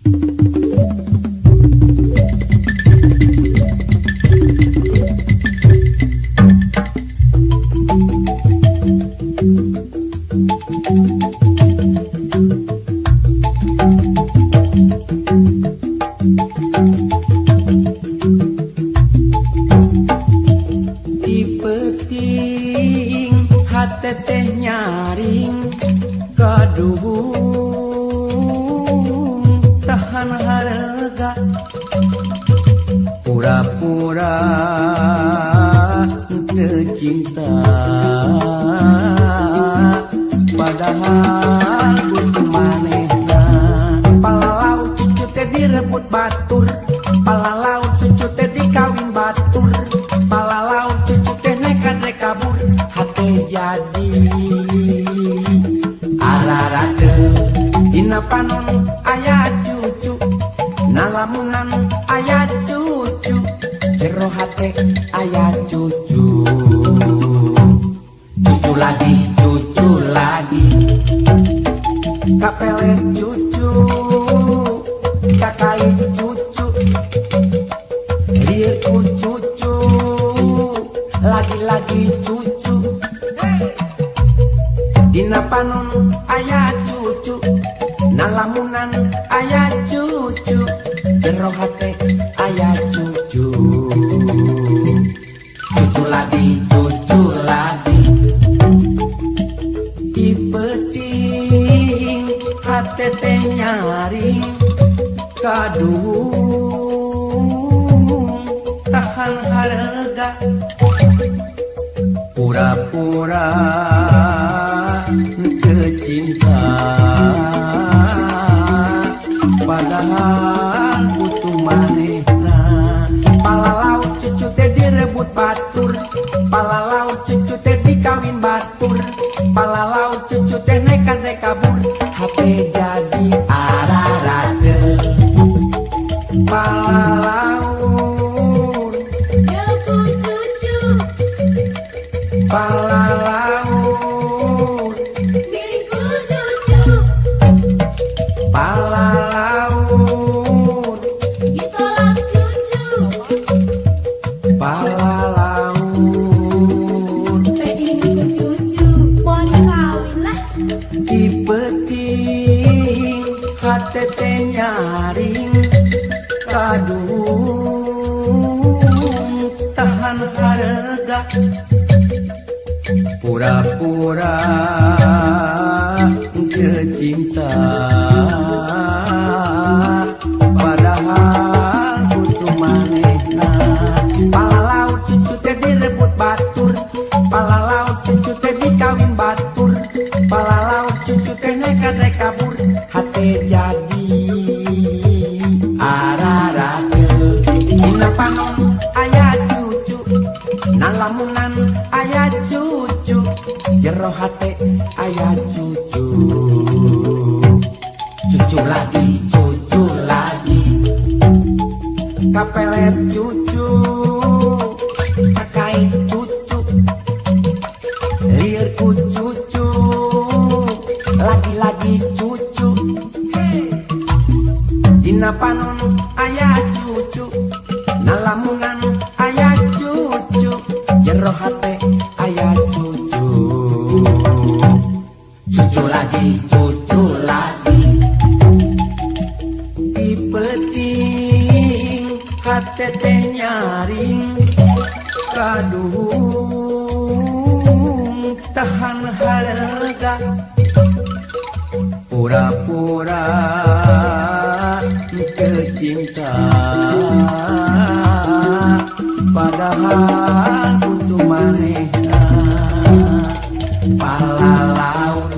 Di peuting hate teh nyaring kaduhung tahan harga pura-pura teu cinta padahal butuh manehna. Palalau cucu teh direbut batur, palalau cucu teh dikawin batur, palalau cucu teh nekat rek kabur, hate jadi ararate. Dina panon aya cucu, nalamunan aya cucu, jero hate aya cucu. Cucu lagi, cucu lagi, kapelet cucu, kakait cucu, lieur ku cucu, lagi-lagi cucu. Dina panon aya cucu, nalamunan aya cucu, jero hate aya cucu. Cucu lagi, cucu lagi, di peuting hate teh nyaring kaduhung tahan harga pura-pura teu cinta padahal butuh manehna. Palalau cucu teh direbut batur, palalau cucu teh dikawin batur, palalau cucu teh nekat rek kabur, hate jadi ararate. Palalaur, Ku cucu, palalaur, milikku cucu, palalaur, ditolak cucu, palalaur. Pengen ku cucu, mau dikawin lah. Di peuting hate teh nyaring kaduhung tahan harga pura-pura teu cinta padahal butuh manehna. Palalau cucu teh direbut batur, palalau cucu teh dikawin batur, palalau cucu teh nekat rek kabur, hate jadi ararate. Dina panon aya cucu, nalamunan aya cucu, jero hate aya cucu. Cucu lagi, cucu lagi, kapelet cucu, kakait cucu, lieur ku cucu, lagi-lagi cucu. Dina panon aya cucu, nalamunan aya cucu, jero hate aya cucu. Cucu lagi, cucu lagi, di peuting hate teh nyaring kaduhung tahan harga pura-pura teu cinta padahal butuh manehna. Palalaur.